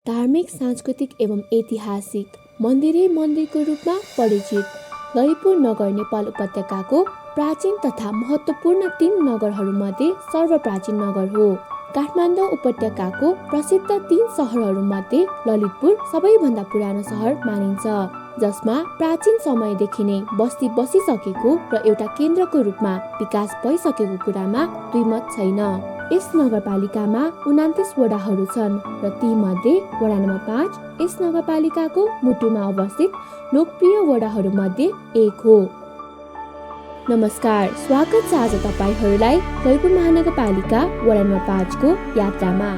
धार्मिक, सांस्कृतिक एवं ऐतिहासिक मन्दिरको रूपमा परिचित ललितपुर नगर नेपाल उपत्यकाको प्राचीन तथा महत्त्वपूर्ण 3 नगरहरूमध्ये सर्वप्राचीन नगर हो। काठमाडौँ उपत्यकाको प्रसिद्ध 3 सहरहरूमध्ये ललितपुर सबैभन्दा पुरानो सहर मानिन्छ, जसमा प्राचीन समयदेखि नै बस्ती बसिसकेको र एउटा केन्द्रको रूपमा विकास भइसकेको कुरामा दुईमत छैन। यस नगरपालिकामा 29 वडाहरू छन् र तीमध्ये वडा नम्बर 5 यस नगरपालिकाको मुटुमा अवस्थित लोकप्रिय वडाहरूमध्ये एक हो। नमस्कार, स्वागत छ आज तपाईहरूलाई ललितपुर महानगरपालिका वडा नम्बर 5 को यात्रामा।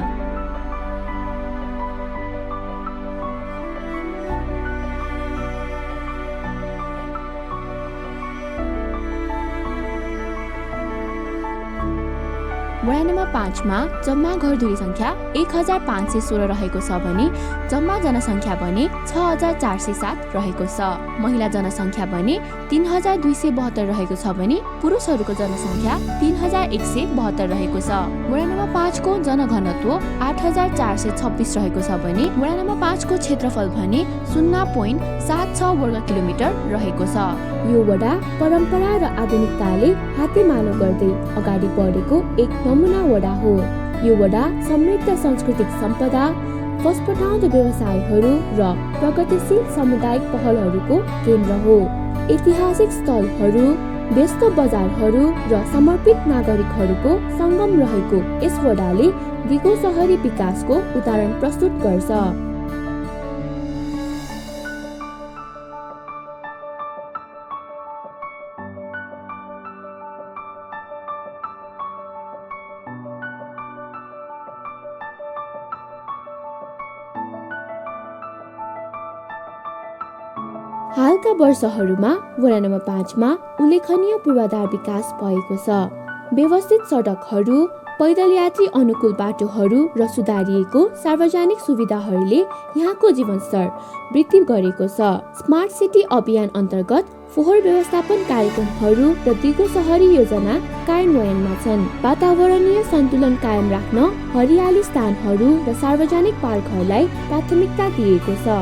वडा नम्बर 5 मा जम्मा घरधुरी संख्या 1516 रहेको छ भने जम्मा जनसङ्ख्या भने 6407 रहेको छ। महिला जनसङ्ख्या भने 3272 रहेको छ भने पुरुषहरूको जनसङ्ख्या 3172 रहेको छ। वडा नम्बर 5 को जनघनत्व 8426 रहेको छ भने वडा नम्बर 5 को क्षेत्रफल भने 0.76 वर्ग किलोमिटर रहेको छ। यो वडा परम्परा र आधुनिकताले हातेमालो गर्दै अगाडि बढेको एक नमुना वडा हो। यो वडा समृद्ध सांस्कृतिक सम्पदा, फस्फटाउँदो व्यवसायहरू र प्रगतिशील सामुदायिक पहलहरूको केन्द्र हो। ऐतिहासिक स्थलहरू, व्यस्त बजारहरू र समर्पित नागरिकहरूको सङ्गम रहेको यस वडाले दिगो सहरी विकासको उदाहरण प्रस्तुत गर्छ। हालका वर्षहरूमा वडा नम्बर 5 मा उल्लेखनीय पूर्वाधार विकास भएको छ। व्यवस्थित सडकहरू, पैदल यात्री अनुकूल बाटोहरू र सुधारिएको सार्वजनिक सुविधाहरूले यहाँको जीवनस्तर वृद्धि गरेको छ। स्मार्ट सिटी अभियान अन्तर्गत फोहोर व्यवस्थापन कार्यक्रमहरू र दिगो सहरी योजना कार्यान्वयनमा छन्। वातावरणीय सन्तुलन कायम राख्न हरियाली स्थानहरू र सार्वजनिक पार्कहरूलाई प्राथमिकता दिएको छ।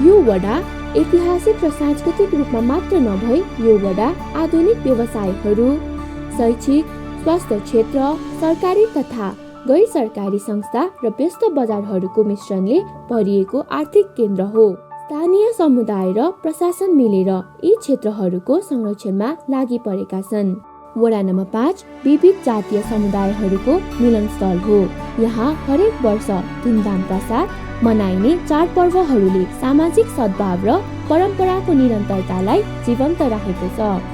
यो वडा ऐतिहासिक र सांस्कृतिक रूपमा मात्र नभई यो वडा आधुनिक व्यवसायहरू, शैक्षिक, स्वास्थ्य क्षेत्र, सरकारी तथा गैर सरकारी संस्था र व्यस्त बजारहरूको मिश्रणले भरिएको आर्थिक केन्द्र हो। स्थानीय समुदाय र प्रशासन मिलेर यी क्षेत्रहरूको संरक्षणमा लागि परेका छन्। वडा नम्बर 5 विविध जातीय समुदायहरूको मिलनस्थल हो। यहाँ हरेक वर्ष धुमधामका साथ मनाइने चाडपर्वहरूले सामाजिक सद्भाव र परम्पराको निरन्तरतालाई जीवन्त राखेको छ।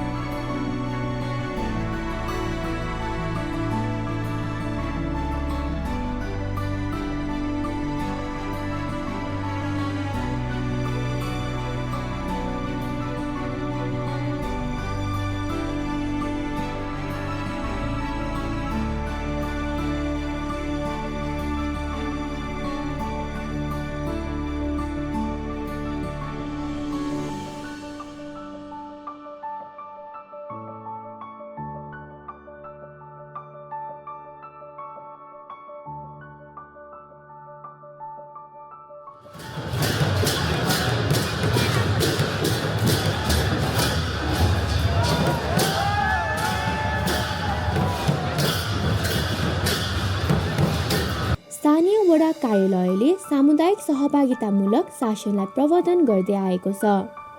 स्थानीय वडा कार्यालयले सामुदायिक सहभागितामूलक शासनलाई प्रवर्धन गर्दै आएको छ।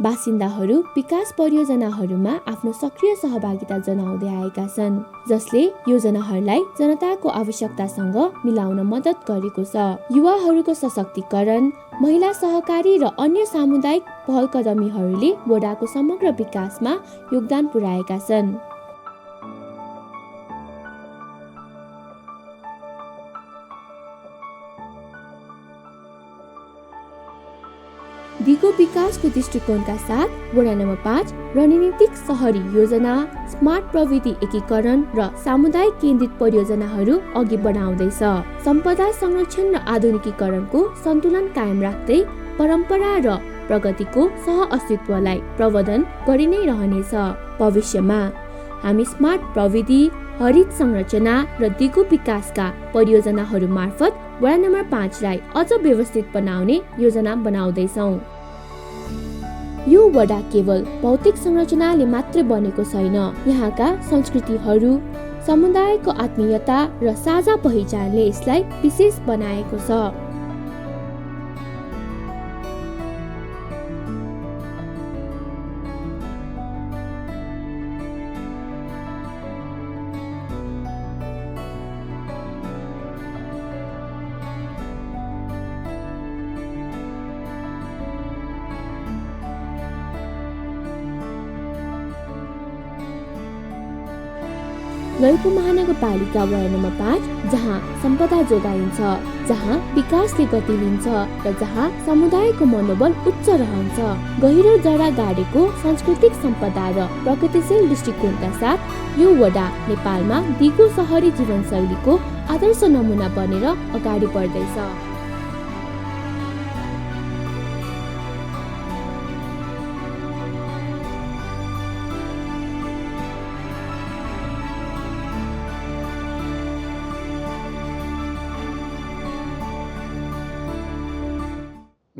बासिन्दाहरू विकास परियोजनाहरूमा आफ्नो सक्रिय सहभागिता जनाउँदै आएका छन्, जसले योजनाहरूलाई जनताको आवश्यकतासँग मिलाउन मद्दत गरेको छ। युवाहरूको सशक्तिकरण, महिला सहकारी र अन्य सामुदायिक पहलकदमीहरूले वडाको समग्र विकासमा योगदान पुर्याएका छन्। दिगो विकासको दृष्टिकोणका साथ वडा नम्बर 5 रणनीतिक सहरी योजना, स्मार्ट प्रविधि एकीकरण र सामुदायिक केन्द्रित परियोजनाहरू अघि बढाउँदैछ। सम्पदा संरक्षण र आधुनिकीकरणको सन्तुलन कायम राख्दै परम्परा र प्रगतिको सह-अस्तित्वलाई प्रवर्धन गरि नै रहनेछ। भविष्यमा हामी स्मार्ट प्रविधि, हरित संरचना र दिगो विकासका परियोजनाहरू मार्फत वडा नम्बर 5 लाई अझ व्यवस्थित बनाउने योजना बनाउँदैछौँ। यो वडा केवल भौतिक संरचनाले मात्र बनेको छैन, यहाँका संस्कृतिहरू, समुदायको आत्मीयता र साझा पहिचानले यसलाई विशेष बनाएको छ। ललितपुर महानगरपालिका वडा नम्बर 5 जहाँ सम्पदा जोगाइन्छ, जहाँ विकासले गति लिन्छ र जहाँ समुदायको मनोबल उच्च रहन्छ। गहिरो जरा गाडेको सांस्कृतिक सम्पदा र प्रगतिशील दृष्टिकोणका साथ यो वडा नेपालमा दिगो सहरी जीवनशैलीको आदर्श नमुना बनेर अगाडि बढ्दैछ।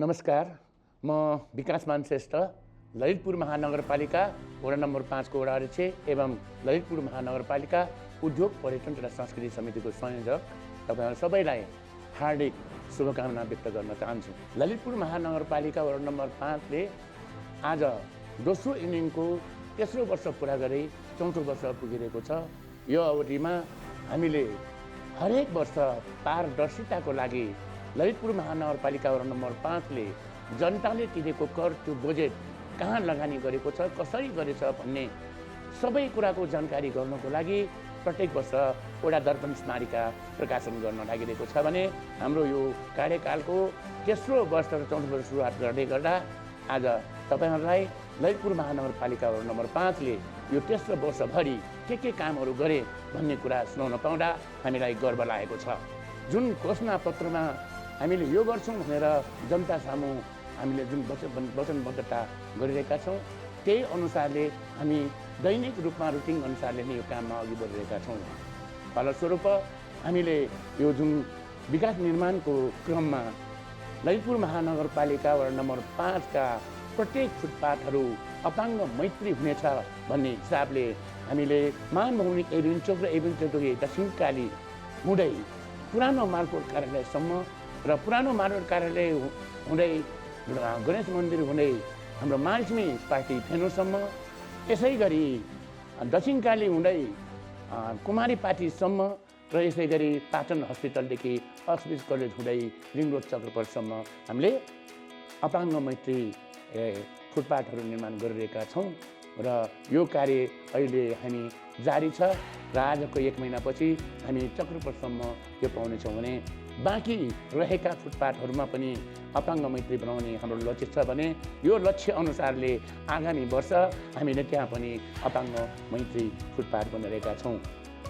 नमस्कार, म विकासमान श्रेष्ठ, ललितपुर महानगरपालिका वडा नम्बर 5 को वडा अध्यक्ष एवं ललितपुर महानगरपालिका उद्योग पर्यटन तथा संस्कृति समितिको संयोजक तपाईहरु सबैलाई हार्दिक शुभकामना व्यक्त गर्न चाहन्छु। ललितपुर महानगरपालिका वडा नम्बर 5 ले आज दोस्रो इनिङको तेस्रो वर्ष पूरा गरी चौथो वर्ष पुगिरहेको छ। यो अवधिमा हामीले हरेक वर्ष पारदर्शिताको लागि ललितपुर महानगरपालिका वडा नम्बर 5 ले जनताले तिरेको कर, त्यो बजेट कहाँ लगानी गरेको छ, कसरी गरेछ भन्ने सबै कुराको जानकारी गर्नको लागि प्रत्येक वर्ष वडा दर्पण स्मारिका प्रकाशन गर्न लागिरहेको छ भने हाम्रो यो कार्यकालको तेस्रो वर्ष र चौथो वर्ष सुरुवात गर्दै गर्दा आज तपाईहरुलाई ललितपुर महानगरपालिका वडा नम्बर 5 ले यो तेस्रो वर्षभरि के कामहरू गरे भन्ने कुरा सुनाउन पाउँदा हामीलाई गर्व लागेको छ। जुन घोषणा पत्रमा हामीले यो गर्छौं भनेर जनता सामु हामीले जुन वचनबद्धता गरिरहेका छौं, त्यही अनुसारले हामी दैनिक रूपमा रुटिन अनुसारले नै यो काममा अघि बढिरहेका छौं। फलस्वरूप हामीले यो जुन विकास निर्माणको क्रममा ललितपुर महानगरपालिका वडा नम्बर 5 का प्रत्येक फुटपाथहरू अपाङ्ग मैत्री हुनेछ भन्ने हिसाबले हामीले मानभौमिक एभिन्यू चोक र एभिन्यू चोक दक्षिणकाली हुँदै पुरानो मालपोत कार्यालयसम्म र पुरानो मालपोत कार्यालय हुँदै गणेश मन्दिर हुँदै हाम्रो मार्क्समी पार्टी फेनोसम्म, यसै गरी दक्षिणकाली हुँदै कुमारी पार्टीसम्म र यसै गरी पाटन हस्पिटलदेखि अक्सबिज कलेज हुँदै रिङ रोड चक्रपथसम्म हामीले अपाङ्ग मैत्री फुटपाथहरू निर्माण गरिरहेका छौँ र यो कार्य अहिले हामी जारी छ र आजको 1 महिनापछि हामी चक्रपथसम्म यो पाउनेछौँ भने बाँकी रहेका फुटपाथहरूमा पनि अपाङ्ग मैत्री बनाउने हाम्रो लक्ष्य छ भने यो लक्ष्य अनुसारले आगामी वर्ष हामीले त्यहाँ पनि अपाङ्ग मैत्री फुटपाथ बनाइरहेका छौँ।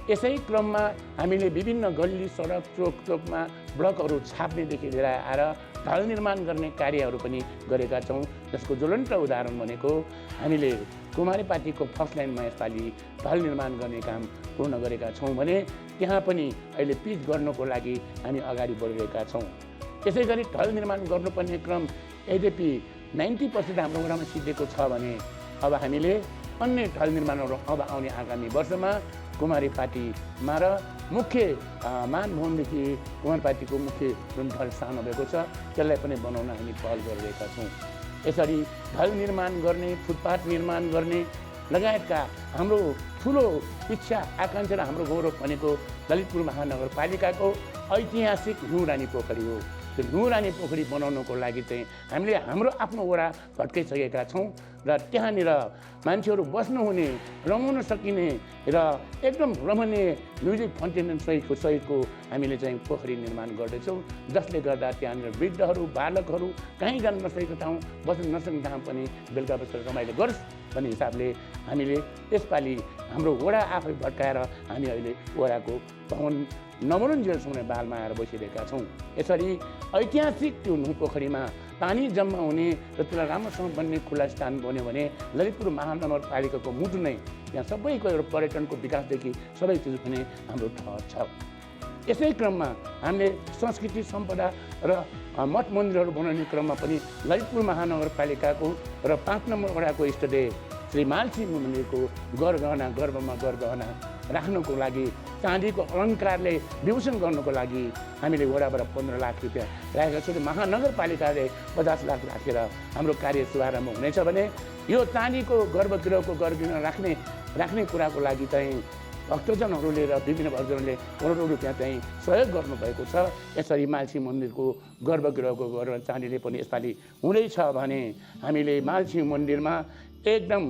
यसै क्रममा हामीले विभिन्न गल्ली, सडक, चोकमा ब्लकहरू छाप्नेदेखि लिएर आएर ढल निर्माण गर्ने कार्यहरू पनि गरेका छौँ। जसको ज्वलन्त उदाहरण भनेको हामीले कुमारी पार्टीको फर्स्ट लाइनमा यसपालि ढल निर्माण गर्ने काम पूर्ण गरेका छौँ भने त्यहाँ पनि अहिले पिच गर्नको लागि हामी अगाडि बढिरहेका छौँ। यसै गरी ढल निर्माण गर्नुपर्ने क्रम यद्यपि 90% हाम्रो वडामा सिद्धेको छ भने अब हामीले अन्य ढल निर्माणहरू अब आउने आगामी वर्षमा कुमारी पार्टीमा र मुख्य मानभवनदेखि कुमारी पार्टीको मुख्य जुन ढल सानो भएको छ त्यसलाई पनि बनाउन हामी पहल गरिरहेका छौँ। यसरी ढल निर्माण गर्ने, फुटपाथ निर्माण गर्ने लगायतका हाम्रो ठुलो इच्छा, आकाङ्क्षा र हाम्रो गौरव भनेको ललितपुर महानगरपालिकाको ऐतिहासिक हिउँरानी पोखरी हो। त्यो नुरानी पोखरी बनाउनको लागि चाहिँ हामीले हाम्रो आफ्नो वडा भत्काइसकेका छौँ र त्यहाँनिर मान्छेहरू बस्नुहुने रमाउन सकिने र एकदम रमणीय म्युजिक फाउन्टेन सहितको हामीले चाहिँ पोखरी निर्माण गर्दैछौँ, जसले गर्दा त्यहाँनिर वृद्धहरू बालकहरू कहीँ जान नसकेको ठाउँ बस्न नसक्ने ठाउँ पनि बेलुका बसेर रमाइलो गरोस् भन्ने हिसाबले हामीले यसपालि हाम्रो वडा आफै भट्काएर हामी अहिले वडाको भवन नवरञ्जेलसम्म बालमा आएर बसिरहेका छौँ। यसरी ऐतिहासिक त्यो नुन पोखरीमा पानी जम्मा हुने र त्यसलाई राम्रोसँग बन्ने खुला स्थान बन्यो भने ललितपुर महानगरपालिकाको मुटु नै यहाँ सबैको एउटा पर्यटनको विकासदेखि सबै चिज पनि हाम्रो ठहर छ। यसै क्रममा हामीले संस्कृति सम्पदा र मठ मन्दिरहरू बनाउने क्रममा पनि ललितपुर महानगरपालिकाको र 5 नम्बर वडाको इष्टदेव श्री मालसिंह मन्दिरको गरगहना गर्भमा गरगहना राख्नको लागि चाँदीको अलङ्कारले विभूषण गर्नको लागि हामीले वडाबाट 15 लाख रुपियाँ राखेका छौँ। महानगरपालिकाले 50 लाख राखेर हाम्रो कार्य शुभारम्भ हुनेछ भने यो चाँदीको गर्भगृहको गर्भगृह राख्ने कुराको लागि चाहिँ भक्तजनहरूले र विभिन्न भक्तजनहरूले करोडौँ रुपियाँ चाहिँ सहयोग गर्नुभएको छ। यसरी मालसिंह मन्दिरको गर्भगृहको गर्भ चाँदीले पनि यसपालि हुँदैछ भने हामीले मालसिंह मन्दिरमा एकदम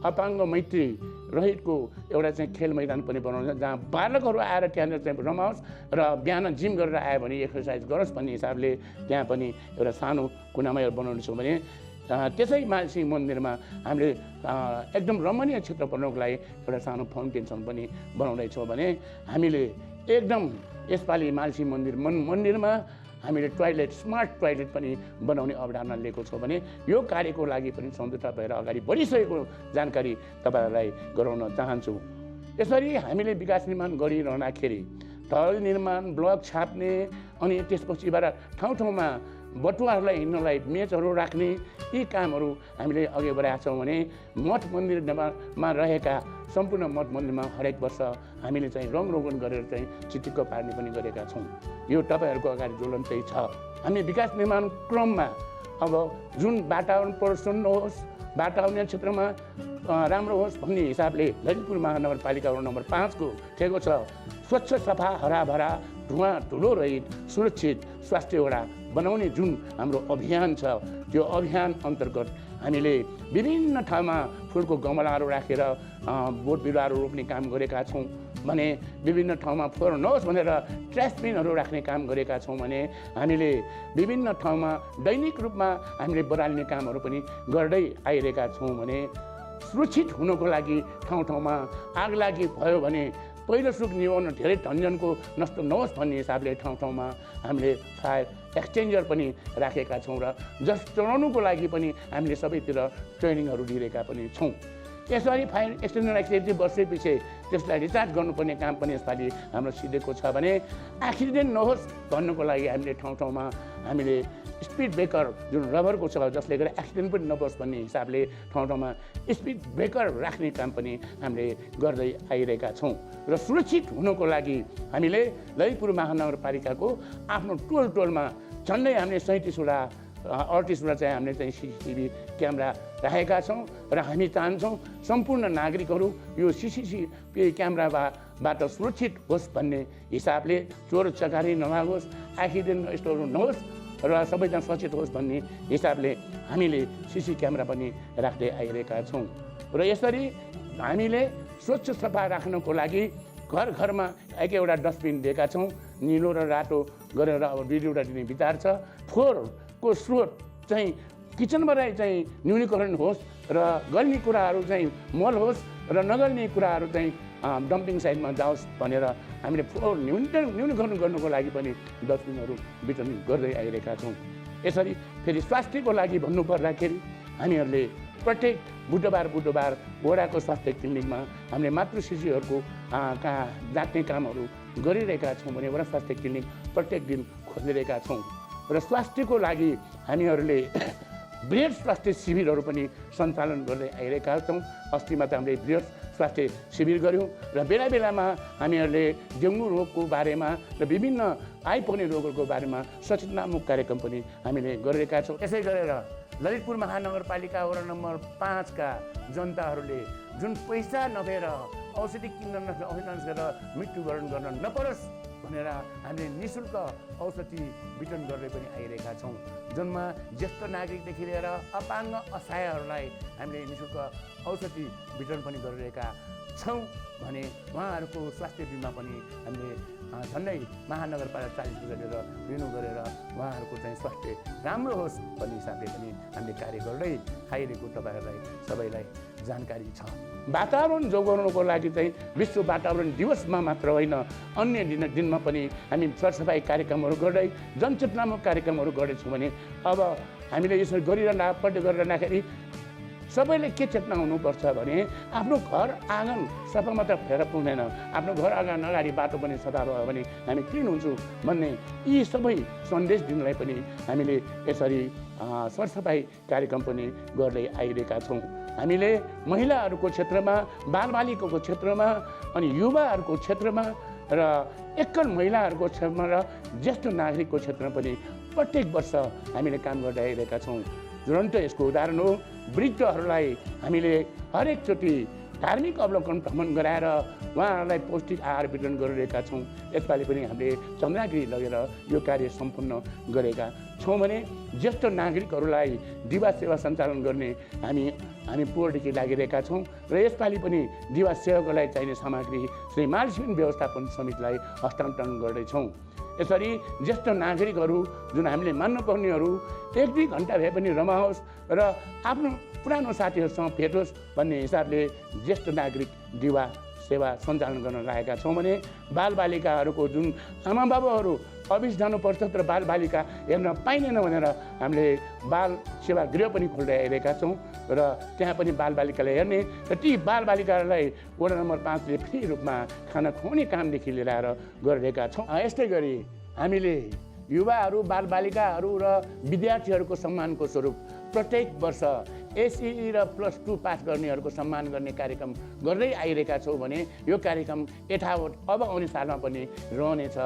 अपाङ्ग मैत्री रहितको एउटा चाहिँ खेल मैदान पनि बनाउँछ, जहाँ बालकहरू आएर त्यहाँनिर चाहिँ रमाओस् र बिहान जिम गरेर आयो भने एक्सर्साइज गरोस् भन्ने हिसाबले त्यहाँ पनि एउटा सानो कुनामा बनाउनेछौँ भने त्यसै मालसिंह मन्दिरमा हामीले एकदम रमणीय क्षेत्र बनाउनको लागि एउटा सानो फाउन्टेनसम्म पनि बनाउँदैछौँ भने हामीले एकदम यसपालि मालसिंह मन्दिरमा हामीले टोयलेट स्मार्ट टोयलेट पनि बनाउने अवधारणा लिएको छौँ भने यो कार्यको लागि पनि सम्झौता भएर अगाडि बढिसकेको जानकारी तपाईँहरूलाई गराउन चाहन्छु। यसरी हामीले विकास निर्माण गरिरहँदाखेरि ढल निर्माण ब्लक छाप्ने अनि त्यसपछिबाट ठाउँ ठाउँमा बटुवाहरूलाई हिँड्नलाई मेचहरू राख्ने यी कामहरू हामीले अघि बढाएका छौँ भने मठ मन्दिरमा रहेका सम्पूर्ण मठ मन्दिरमा हरेक वर्ष हामीले चाहिँ रङरोगन गरेर चाहिँ चिटिक्क पार्ने पनि गरेका छौँ। यो तपाईँहरूको अगाडि ज्वलन चाहिँ छ। हामी विकास निर्माण क्रममा अब जुन वातावरण प्रदूषण नहोस्, वातावरणीय क्षेत्रमा राम्रो होस् भन्ने हिसाबले ललितपुर महानगरपालिका वडा नम्बर 5 को ठेको छ स्वच्छ सफा हराभरा धुवा धुलो रहित सुरक्षित स्वास्थ्य वडा बनाउने जुन हाम्रो अभियान छ, त्यो अभियान अन्तर्गत हामीले विभिन्न ठाउँमा फुलको गमलाहरू राखेर बोट बिरुवाहरू रोप्ने काम गरेका छौँ भने विभिन्न ठाउँमा फोहोर नहोस् भनेर ट्रास्टबिनहरू राख्ने काम गरेका छौँ भने हामीले विभिन्न ठाउँमा दैनिक रूपमा हामीले बढाल्ने कामहरू पनि गर्दै आइरहेका छौँ भने सुरक्षित हुनको लागि ठाउँ ठाउँमा आगलागी भयो भने पहिलो सुख निभाउन धेरै धनजनको नष्ट नहोस् भन्ने हिसाबले ठाउँ ठाउँमा हामीले फायर एक्सचेन्जर पनि राखेका छौँ र जस चलाउनुको लागि पनि हामीले सबैतिर ट्रेनिङहरू दिइरहेका पनि छौँ। यसरी फायर एक्सटेन्जर एक्टिभिटी वर्षैपछि त्यसलाई रिचार्ज गर्नुपर्ने काम पनि यसपालि हाम्रो सिधेको छ भने एक्सिडेन्ट नहोस् भन्नुको लागि हामीले ठाउँ ठाउँमा हामीले स्पिड ब्रेकर जुन रबरको छ जसले गर्दा एक्सिडेन्ट पनि नहोस् भन्ने हिसाबले ठाउँ ठाउँमा स्पिड ब्रेकर राख्ने काम पनि हामीले गर्दै आइरहेका छौँ र सुरक्षित हुनको लागि हामीले ललितपुर महानगरपालिकाको आफ्नो टोलमा झन्डै हामीले 37वटा 38वटा चाहिँ हामीले चाहिँ सिसिटिभी क्यामेरा राखेका छौँ र हामी चाहन्छौँ सम्पूर्ण नागरिकहरू यो सिसिटिभी क्यामेराबाट सुरक्षित होस् भन्ने हिसाबले चोर चकारी नलागोस्, एक्सिडेन्ट यस्तोहरू नहोस् र सबैजना सचेत होस् भन्ने हिसाबले हामीले सिसी क्यामेरा पनि राख्दै आइरहेका छौँ र यसरी हामीले स्वच्छ सफा राख्नको लागि घर घरमा एउटा डस्टबिन दिएका छौँ। निलो र रातो गरेर अब 2-2वटा दिने विचार छ। फोहोरको स्रोत चाहिँ किचनबाट चाहिँ न्यूनीकरण होस् र गल्ने कुराहरू चाहिँ मल होस् र नगर्ने कुराहरू चाहिँ डम्पिङ साइडमा जाओस् भनेर हामीले फोहोर न्यूनीकरण गर्नुको लागि पनि डस्टबिनहरू वितरण गर्दै आइरहेका छौँ। यसरी फेरि स्वास्थ्यको लागि भन्नुपर्दाखेरि हामीहरूले प्रत्येक बुधबार वडाको स्वास्थ्य क्लिनिकमा हामीले मातृ शिशुहरूको कहाँ जाँच्ने कामहरू गरिरहेका छौँ भने वडा स्वास्थ्य क्लिनिक प्रत्येक दिन खोलिरहेका छौँ र स्वास्थ्यको लागि हामीहरूले बृहत स्वास्थ्य शिविरहरू पनि सञ्चालन गर्दै आइरहेका छौँ। अस्तिमा त हामीले बृहत स्वास्थ्य शिविर गऱ्यौँ र बेला बेलामा हामीहरूले डेङ्गु रोगको बारेमा र विभिन्न आइपर्ने रोगहरूको बारेमा सचेतनामूलक कार्यक्रम पनि हामीले गरिरहेका छौँ। यसै गरेर ललितपुर महानगरपालिका वडा नम्बर 5 का जनताहरूले जुन पैसा नभएर औषधि किन्न औषधि गरेर मृत्युवरण गर्न नपरोस् भनेर हामीले निःशुल्क औषधि वितरण गर्दै पनि आइरहेका छौँ। जन्म ज्येष्ठ नागरिकदेखि लिएर अपाङ्ग असहायहरूलाई हामीले निःशुल्क औषधि वितरण पनि गरिरहेका छौँ भने उहाँहरूको स्वास्थ्य बिमा पनि हामीले झन्डै महानगरपालिका 40 गरेर रिन्यू गरेर उहाँहरूको चाहिँ स्वास्थ्य राम्रो होस् भन्ने हिसाबले पनि हामीले कार्य गर्दै आइरहेको तपाईँहरूलाई सबैलाई जानकारी छ। वातावरण जोगाउनको लागि चाहिँ विश्व वातावरण दिवसमा मात्र होइन, अन्य दिनमा पनि हामी सरसफाइ कार्यक्रमहरू गर्दै जनचेतनामूलक कार्यक्रमहरू गर्दैछौँ भने अब हामीले यसरी गरिरहँदाखेरि सबैले के चेतना हुनुपर्छ भने आफ्नो घर आँगन सफा मात्र फेर पुग्दैन, आफ्नो घर आँगन अगाडि बाटो पनि सफा भयो भने हामी क्लिन हुन्छौँ भन्ने यी सबै सन्देश दिनलाई पनि हामीले यसरी सरसफाइ कार्यक्रम पनि गर्दै आइरहेका छौँ। हामीले महिलाहरूको क्षेत्रमा, बालबालिकाको क्षेत्रमा अनि युवाहरूको क्षेत्रमा र एकल महिलाहरूको क्षेत्रमा र ज्येष्ठ नागरिकको क्षेत्रमा पनि प्रत्येक वर्ष हामीले काम गर्दै आइरहेका छौँ। जुनन्त यसको उदाहरण हो, वृद्धहरूलाई हामीले हरेकचोटि धार्मिक अवलोकन भ्रमण गराएर उहाँहरूलाई पौष्टिक आहार वितरण गरिरहेका छौँ। यसपालि पनि हामीले चन्द्रगिरी लगेर यो कार्य सम्पन्न गरेका छौँ भने ज्येष्ठ नागरिकहरूलाई दिवा सेवा सञ्चालन गर्ने हामी पूर्णदेखि लागिरहेका छौँ र यसपालि पनि दिवा सेवाको लागि चाहिने सामग्री श्री महालक्ष्मी व्यवस्थापन समितिलाई हस्तान्तरण गर्दैछौँ। यसरी ज्येष्ठ नागरिकहरू जुन हामीले मान्नुपर्नेहरू 1-2 घन्टा भए पनि रमाओस् र आफ्नो पुरानो साथीहरूसँग भेटोस् भन्ने हिसाबले ज्येष्ठ नागरिक दिवा सेवा सञ्चालन गर्न लागेका छौँ भने बालबालिकाहरूको जुन आमाबाबुहरू अफिस जानुपर्छ तर बालबालिका हेर्न पाइँदैन भनेर हामीले बाल सेवा गृह पनि खोल्दै आइरहेका छौँ र त्यहाँ पनि बालबालिकालाई हेर्ने र ती बालबालिकाहरूलाई वडा नम्बर 5ले फ्री रूपमा खाना खुवाउने कामदेखि लिएर गरिरहेका छौँ। यस्तै गरी हामीले युवाहरू, बालबालिकाहरू र विद्यार्थीहरूको सम्मानको स्वरूप प्रत्येक वर्ष एसई र +2 पास गर्नेहरूको सम्मान गर्ने कार्यक्रम गर्दै आइरहेका छौँ भने यो कार्यक्रम यथावत अब आउने सालमा पनि रहनेछ।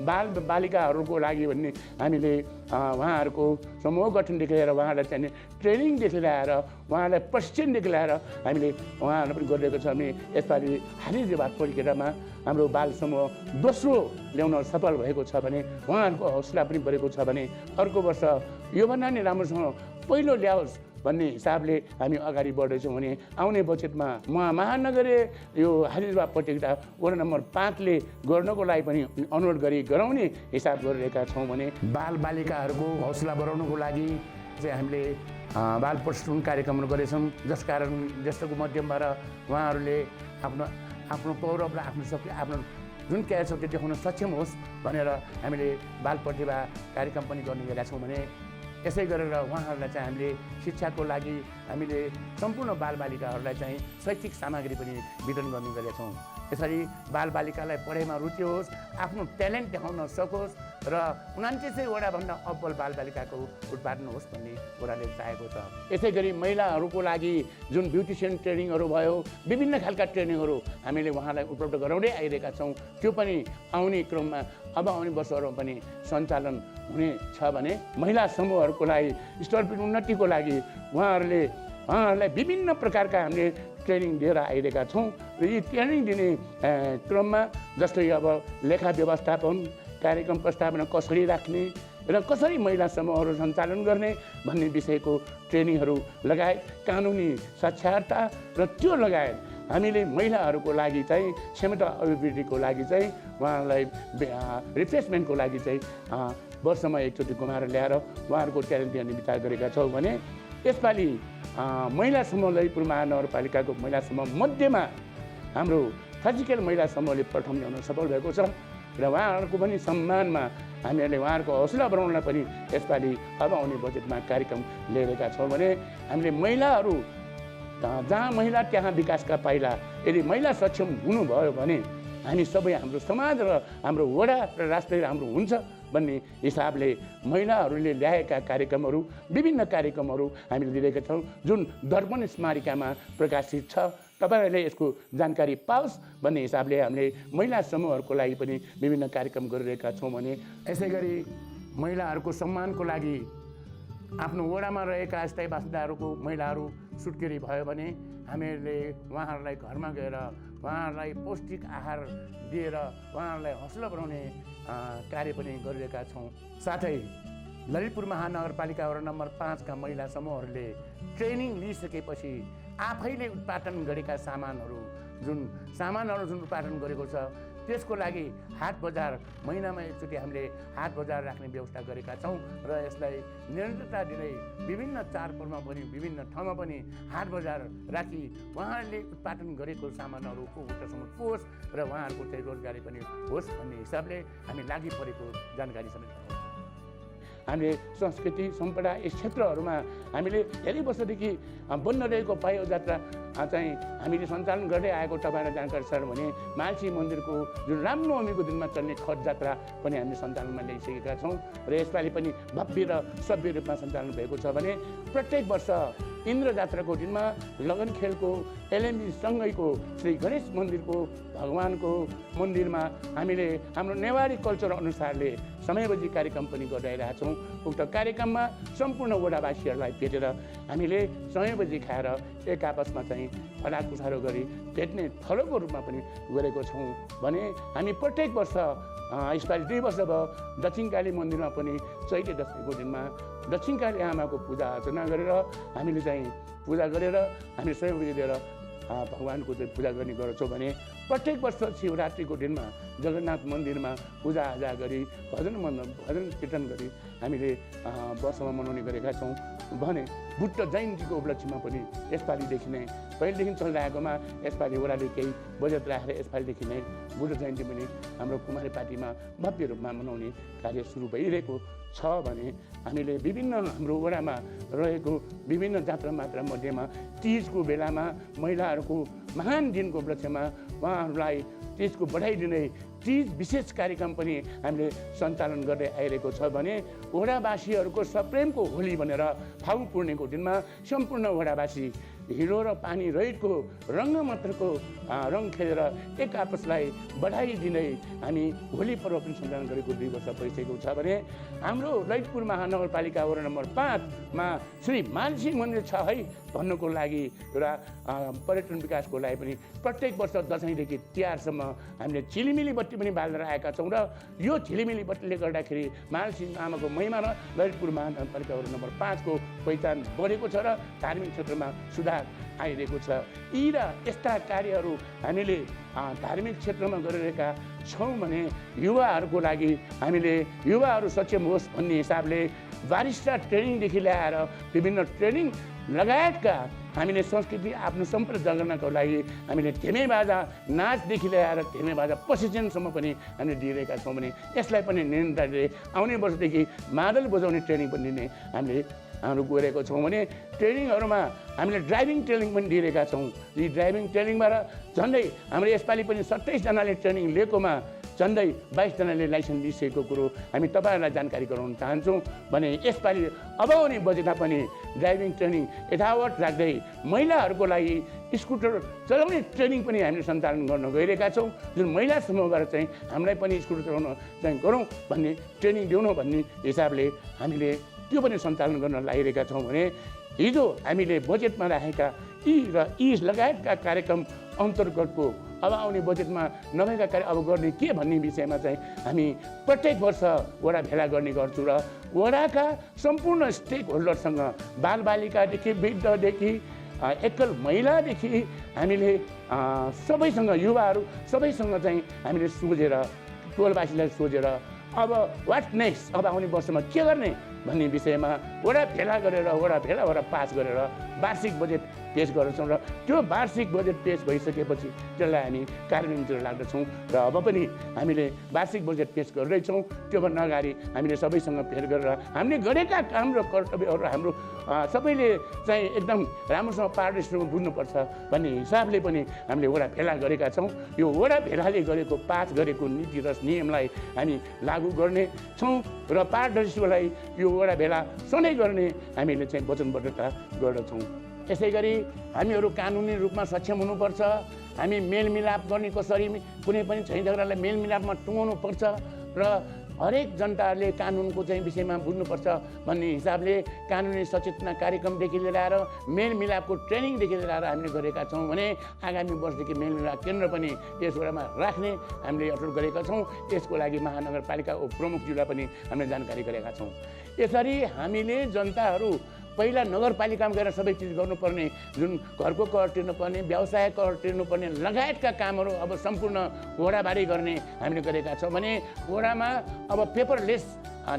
बालबालिकाहरूको लागि भन्ने हामीले उहाँहरूको समूह गठनदेखि लिएर उहाँहरूलाई चाहिने ट्रेनिङदेखि लिएर उहाँहरूलाई प्रशिक्षणदेखि लिएर हामीले उहाँहरूलाई पनि गरिरहेको छ भने यसपालि हालिदिबाद परिक्रमा हाम्रो बाल समूह दोस्रो ल्याउन सफल भएको छ भने उहाँहरूको हौसला पनि बढेको छ भने अर्को वर्ष योभन्दा नि राम्रोसँग पहिलो ल्याओस् भन्ने हिसाबले हामी अगाडि बढ्दैछौँ भने आउने बजेटमा महानगरीय यो हाजिरबाग प्रतियोगिता वडा नम्बर 5ले गर्नको लागि पनि अनुरोध गराउने हिसाब गरिरहेका छौँ भने बालबालिकाहरूको हौसला बढाउनको लागि चाहिँ हामीले बाल प्रशिक्षण कार्यक्रमहरू गरेछौँ, जसकारण जस्तोको माध्यमबाट उहाँहरूले आफ्नो गौरव र आफ्नो शक्ति आफ्नो जुन क्यारेक्टर देखाउन सक्षम होस् भनेर हामीले बाल प्रतिभा कार्यक्रम पनि गर्ने गरेका छौँ भने यसै गरेर उहाँहरूलाई चाहिँ हामीले शिक्षाको लागि हामीले सम्पूर्ण बालबालिकाहरूलाई चाहिँ शैक्षिक सामग्री पनि वितरण गर्ने गरेका छौँ। यसरी बालबालिकालाई पढाइमा रुचि होस्, आफ्नो ट्यालेन्ट देखाउन सकोस् र 29 वडाभन्दा अब्बल बालबालिकाको उत्पादन होस् भन्ने वडाले चाहेको छ। यसै गरी महिलाहरूको लागि जुन ब्युटिसियन ट्रेनिङहरू भयो, विभिन्न खालका ट्रेनिङहरू हामीले उहाँलाई उपलब्ध गराउँदै आइरहेका छौँ। त्यो पनि आउने क्रममा अब आउने वर्षहरूमा पनि सञ्चालन हुनेछ भने महिला समूहहरूको लागि स्तरपिन उन्नतिको लागि उहाँहरूलाई विभिन्न प्रकारका हामीले ट्रेनिङ दिएर आइरहेका छौँ र यी ट्रेनिङ दिने क्रममा जस्तै अब लेखा व्यवस्थापन, कार्यक्रम प्रस्तावना कसरी राख्ने र कसरी महिला समूहहरू सञ्चालन गर्ने भन्ने विषयको ट्रेनिङहरू लगायत कानुनी साक्षरता र त्यो लगायत हामीले महिलाहरूको लागि चाहिँ क्षमता अभिवृद्धिको लागि चाहिँ उहाँहरूलाई रिफ्रेसमेन्टको लागि चाहिँ वर्षमा एकचोटि घुमाएर ल्याएर उहाँहरूको ट्यालेन्ट दिने विचार गरेका छौँ भने यसपालि महिला समूह ललितपुर महानगरपालिकाको महिला समूह मध्येमा हाम्रो फिजिकल महिला समूहले प्रथम ल्याउन सफल भएको छ र उहाँहरूको पनि सम्मानमा हामीहरूले उहाँहरूको हौसला बढाउनलाई पनि यसपालि अब आउने बजेटमा कार्यक्रम लिएका छौँ भने हामीले महिलाहरू जहाँ महिला त्यहाँ विकासका पाइला, यदि महिला सक्षम हुनुभयो भने हामी सबै हाम्रो समाज र हाम्रो वडा र राष्ट्र राम्रो हुन्छ भन्ने हिसाबले महिलाहरूले ल्याएका कार्यक्रमहरू विभिन्न कार्यक्रमहरू हामीले लिएका छौँ जुन दर्पण स्मारिकामा प्रकाशित छ। तपाईँहरूले यसको जानकारी पाओस् भन्ने हिसाबले हामीले महिला समूहहरूको लागि पनि विभिन्न कार्यक्रम गरिरहेका छौँ भने यसै गरी महिलाहरूको सम्मानको लागि आफ्नो वडामा रहेका स्थायी बासिन्दाहरूको महिलाहरू सुत्केरी भयो भने हामीहरूले उहाँहरूलाई घरमा गएर उहाँहरूलाई पौष्टिक आहार दिएर उहाँहरूलाई हौसला बढाउने कार्य पनि गरिरहेका छौँ। साथै ललितपुर महानगरपालिका वडा नम्बर 5 का महिला समूहहरूले ट्रेनिङ लिइसकेपछि आफैले उत्पादन गरेका सामानहरू जुन उत्पादन गरेको छ त्यसको लागि हाट बजार महिनामा एकचोटि हामीले हाट बजार राख्ने व्यवस्था गरेका छौँ र यसलाई निरन्तरता दिँदै विभिन्न चाडपर्वमा पनि विभिन्न ठाउँमा पनि हाट बजार राखी उहाँहरूले उत्पादन गरेको सामानहरूको उठासम्म पुगोस् र उहाँहरूको चाहिँ रोजगारी पनि होस् भन्ने हिसाबले हामी लागि परेको जानकारी समेत हामीले संस्कृति सम्पदा यस क्षेत्रहरूमा हामीले धेरै वर्षदेखि बन्न रहेको पायो जात्रा चाहिँ हामीले सञ्चालन गर्दै आएको तपाईँलाई जानकारी छ भने मालसी मन्दिरको जुन रामनवमीको दिनमा चल्ने खट जात्रा पनि हामीले सञ्चालनमा ल्याइसकेका छौँ र यसपालि पनि भव्य र सभ्य रूपमा सञ्चालन भएको छ भने प्रत्येक वर्ष इन्द्र जात्राको दिनमा लगन खेलको एलएमजी सँगैको श्री गणेश मन्दिरको भगवानको मन्दिरमा हामीले हाम्रो नेवारी कल्चर अनुसारले समयबजी कार्यक्रम पनि गरिरहेका छौँ। उक्त कार्यक्रममा सम्पूर्ण वडावासीहरूलाई भेटेर हामीले समयबजी खाएर एक आपसमा चाहिँ फलाकुसारो गरी भेट्ने थलोको रूपमा पनि गरेको छौँ भने हामी प्रत्येक वर्ष यसपालि 2 वर्ष भयो दक्षिणकाली मन्दिरमा पनि चैते दशमीको दिनमा दक्षिणकाली आमाको पूजा अर्चना गरेर हामीले चाहिँ पूजा गरेर हामी समयबजी दिएर भगवानको चाहिँ पूजा गर्ने गर्छौँ भने प्रत्येक वर्ष शिवरात्रिको दिनमा जगन्नाथ मन्दिरमा पूजाआजा गरी भजन कीर्तन गरी हामीले वर्षमा मनाउने गरेका छौँ भने बुद्ध जयन्तीको उपलक्ष्यमा पनि यसपालिदेखि नै पहिलेदेखि चलिरहेकोमा यसपालि वडाले केही बजेट राखेर यसपालिदेखि नै बुद्ध जयन्ती पनि हाम्रो कुमारी पार्टीमा भव्य रूपमा मनाउने कार्य सुरु भइरहेको छ भने हामीले विभिन्न हाम्रो वडामा रहेको विभिन्न जात्रा मात्रा मध्येमा तीजको बेलामा महिलाहरूको महान दिनको उपलक्ष्यमा उहाँहरूलाई तीजको बधाई दिने तीज विशेष कार्यक्रम पनि हामीले सञ्चालन गर्दै आइरहेको छ भने वडावासीहरूको सप्रेमको होली भनेर फागु पूर्णिमाको दिनमा सम्पूर्ण वडावासी हिलो र पानी रहितको रङ्ग मात्रको रङ खेलेर एक आपसलाई बधाई दिँदै हामी होली पर्व पनि सञ्चालन गरेको 2 वर्ष भइसकेको छ भने हाम्रो ललितपुर महानगरपालिका वडा नम्बर 5 मा श्री मानसिंह मन्दिर छ है भन्नुको लागि एउटा पर्यटन विकासको लागि पनि प्रत्येक वर्ष दसैँदेखि तिहारसम्म हामीले झिलिमिली बत्ती पनि बालेर आएका छौँ र यो झिलिमिली बत्तीले गर्दाखेरि मानसिंह आमाको महिमा र ललितपुर महानगरपालिका वडा नम्बर 5 को पहिचान बढेको छ र धार्मिक क्षेत्रमा सुधार आइरहेको छ। यी र यस्ता कार्यहरू हामीले धार्मिक क्षेत्रमा गरिरहेका छौँ भने युवाहरूको लागि हामीले युवाहरू सक्षम होस् भन्ने हिसाबले बारिस्टा ट्रेनिङदेखि ल्याएर विभिन्न ट्रेनिङ लगायतका हामीले संस्कृति आफ्नो सम्पदा जगाउनको लागि हामीले धेमे बाजा नाचदेखि ल्याएर धेमे बाजा प्रशिक्षणसम्म पनि हामीले दिइरहेका छौँ भने यसलाई पनि निरन्तरले आउने वर्षदेखि मादल बजाउने ट्रेनिङ पनि दिने हामीले हाम्रो गइरहेको छौँ भने ट्रेनिङहरूमा हामीले ड्राइभिङ ट्रेनिङ पनि दिइरहेका छौँ। यी ड्राइभिङ ट्रेनिङबाट झन्डै हाम्रो यसपालि पनि 27 जनाले ट्रेनिङ लिएकोमा झन्डै 22 जनाले लाइसेन्स लिइसकेको कुरो हामी तपाईँहरूलाई जानकारी गराउन चाहन्छौँ भने यसपालि अब आउने बजेटमा पनि ड्राइभिङ ट्रेनिङ यथावत राख्दै महिलाहरूको लागि स्कुटर चलाउने ट्रेनिङ पनि हामीले सञ्चालन गर्न गइरहेका छौँ। जुन महिला समूहबाट चाहिँ हामीलाई पनि स्कुटर चलाउन चाहिँ गरौँ भन्ने ट्रेनिङ दिउँ भन्ने हिसाबले हामीले त्यो पनि सञ्चालन गर्न लागिरहेका छौँ भने हिजो हामीले बजेटमा राखेका यी लगायतका कार्यक्रम अन्तर्गतको अब आउने बजेटमा नभएका कार्य अब गर्ने के भन्ने विषयमा चाहिँ हामी प्रत्येक वर्ष वडा भेला गर्ने गर्छौँ र वडाका सम्पूर्ण स्टेक होल्डरसँग बालबालिकादेखि वृद्धदेखि एकल महिलादेखि हामीले सबैसँग युवाहरू सबैसँग चाहिँ हामीले सोझेर टोलवासीलाई सोझेर अब वाट नेक्स्ट अब आउने वर्षमा के गर्ने भन्ने विषयमा वडा भेला गरेर वडा पास गरेर वार्षिक बजेट पेश गर्छौँ र त्यो वार्षिक बजेट पेश भइसकेपछि त्यसलाई हामी कार्यान्वयनतिर लाग्दछौँ र अब पनि हामीले वार्षिक बजेट पेश गर्दैछौँ। त्योभन्दा अगाडि हामीले सबैसँग भेट गरेर हामीले गरेका काम र कर्तव्यहरू हाम्रो सबैले चाहिँ एकदम राम्रोसँग पारदर्शीसँग बुझ्नुपर्छ भन्ने हिसाबले पनि हामीले वडा भेला गरेका छौँ। यो वडा भेलाले गरेको पास गरेको नीति र नियमलाई हामी लागू गर्ने छौँ र पारदर्शीलाई यो वडा भेला सधैँ गर्ने हामीले चाहिँ वचनबद्धता गर्दछौँ। यसै गरी हामीहरू कानुनी रूपमा सक्षम हुनुपर्छ। हामी मेलमिलाप गर्ने कसरी कुनै पनि झैँ झगडालाई मेलमिलापमा टुङ्गाउनु पर्छ र हरेक जनताहरूले कानुनको चाहिँ विषयमा बुझ्नुपर्छ भन्ने हिसाबले कानुनी सचेतना कार्यक्रमदेखि लिएर आएर मेलमिलापको ट्रेनिङदेखि लिएर आएर हामीले गरेका छौँ भने आगामी वर्षदेखि मेलमिलाप केन्द्र पनि यस वडामा राख्ने हामीले अटुट गरेका छौँ। यसको लागि महानगरपालिका प्रमुखज्यूलाई पनि हामीले जानकारी गरेका छौँ। यसरी हामीले जनताहरू पहिला नगरपालिकामा गएर सबै चिज गर्नुपर्ने, जुन घरको कर तिर्नुपर्ने, व्यवसाय कर तिर्नुपर्ने लगायतका कामहरू अब सम्पूर्ण वडाबारी गर्ने हामीले गरेका छौँ भने वडामा अब पेपरलेस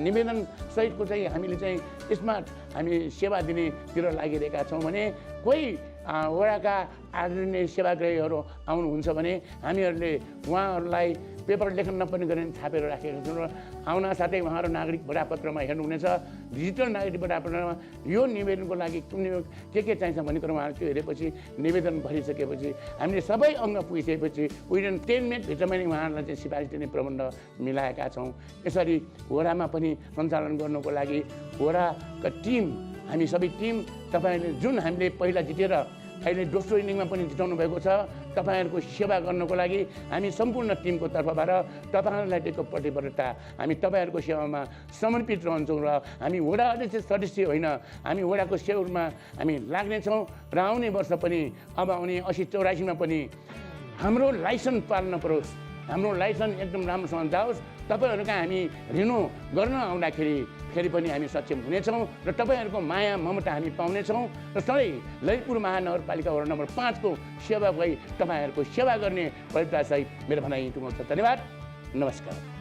निवेदन सहितको चाहिँ हामीले चाहिँ स्मार्ट हामी सेवा दिनेतिर लागिरहेका छौँ भने कोही वडाका आदरणीय सेवाग्राहीहरू आउनुहुन्छ भने हामीहरूले उहाँहरूलाई पेपर लेखन नपर्ने गरेर छापेर राखेका छौँ र आउन साथै उहाँहरू नागरिक बडापत्रमा हेर्नुहुनेछ। डिजिटल नागरिक बडापत्रमा यो निवेदनको लागि कुन के चाहिन्छ भन्ने कुरो उहाँहरू त्यो हेरेपछि निवेदन भरिसकेपछि हामीले सबै अङ्ग पुगिसकेपछि विदिन 10 मिनटभित्रमा नै उहाँहरूलाई चाहिँ सिफारिस दिने प्रबन्ध मिलाएका छौँ। यसरी वडामा पनि सञ्चालन गर्नको लागि वडाका टिम, हामी सबै टिम तपाईँहरूले जुन हामीले पहिला जितेर अहिले दोस्रो इनिङमा पनि जिताउनु भएको छ, तपाईँहरूको सेवा गर्नको लागि हामी सम्पूर्ण टिमको तर्फबाट तपाईँहरूलाई दिएको प्रतिबद्धता हामी तपाईँहरूको सेवामा समर्पित रहन्छौँ र हामी वडा अध्यक्ष सदस्य होइन, हामी वडाको सेवामा हामी लाग्नेछौँ र आउने वर्ष पनि अब आउने 80-84मा पनि हाम्रो लाइसेन्स पाल्न परोस्, हाम्रो लाइसेन्स एकदम राम्रोसँग जाओस्। तपाईँहरूका हामी रिन्यू गर्न आउँदाखेरि फेरि पनि हामी सक्षम हुनेछौँ र तपाईँहरूको माया ममता हामी पाउनेछौँ र सधैँ ललितपुर महानगरपालिका वडा नम्बर 5 को सेवा भई तपाईँहरूको सेवा गर्ने प्रवृत्तिसहित मेरो भनाइ टुङ्गाउँछ। धन्यवाद, नमस्कार।